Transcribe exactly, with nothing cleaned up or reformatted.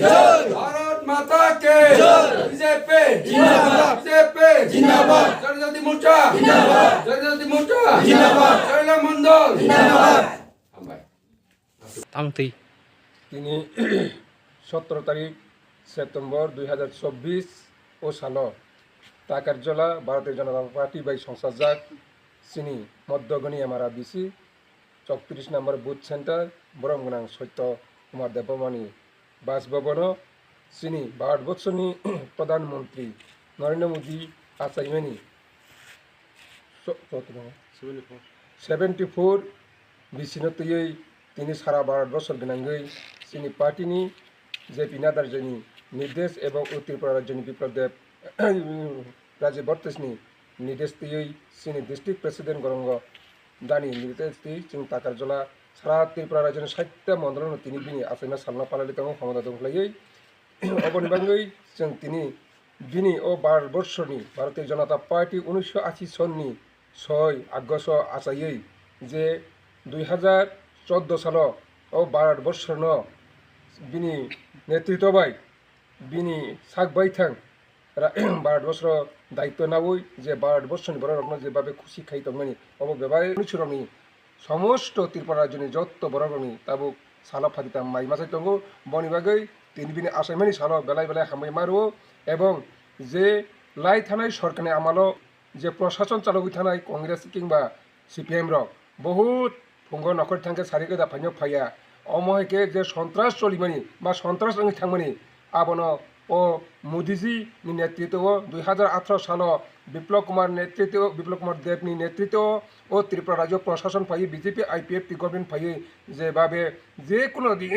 জয়। ভারত মাতা কে। জয়। বিজেপি। জিন্দাবাদ। বিজেপি। জিন্দাবাদ। জনজাতি মোর্চা। জিন্দাবাদ। জনজাতি মোর্চা। জিন্দাবাদ। জয়লা মণ্ডল। জিন্দাবাদ। হামবাই। Tamo twi. Tini সতেরো তারিখ সেপ্টেম্বর দুই হাজার চব্বিশ o salo Takarjola Bharatiya Janata Party bai songsajak chini Moddo Goniamara B C chowtris number booth center, borom gwnang Sotto Kumar Debbarmani Bas Bhavan o chini Bharat Borshoni Pradhan Mantri Narendra Modi achaimani so-, so-, seventy four bisino twiwi tini sara Bharat Borshor gwnangwi chini party ni J P Nadda rajani nirdesh ebong o Tripura rajyoni Biplab Deb Rajib Bhartoj ni nirdesh twiwi chini district president gorongo dani nirdesh twi chwng Takarjola sara Tripura rajyoni saita mondolo no tini bini achaima salno palai tongo, homona dongkhlaiwi. Oboni bagwi chwng tini bini o Bharat Borshoni Bharatiya Janata Party unisho ashi sonni soi August o achaiwi je dui hazar chordo salo o Bharat Borshorno bini netritw bai bini sak baithang ra-, Bharat Borshoro daityo nawi je Bharat Borshoni bororokno jebabe khusi khai tongmani obo bebak unisho rokni somosto Tripura rajyoni jotto borokrokni tabuk salo phatita mai machai tongo. Boni bagwi tini bini achaimani salo belai belai hambai ma rwo, ebong je lai thanai sorkarni amalo je prosason chalogwi thanai Congress kingba C P M rok bohut phungo nokhor thangkhe sari kwda phaino phaiya. Omo hai khe je sontras cholimani ba sontras wngwi thangmani, abono o Modiji ni netritwo o dui hazar atharo salo Biplab Kumar netritwo, Biplab Kumar Deb ni netritwo o Tripura rajyo prosason phaiwi B J P I P F T government phaiwi jebabe je kuno di-,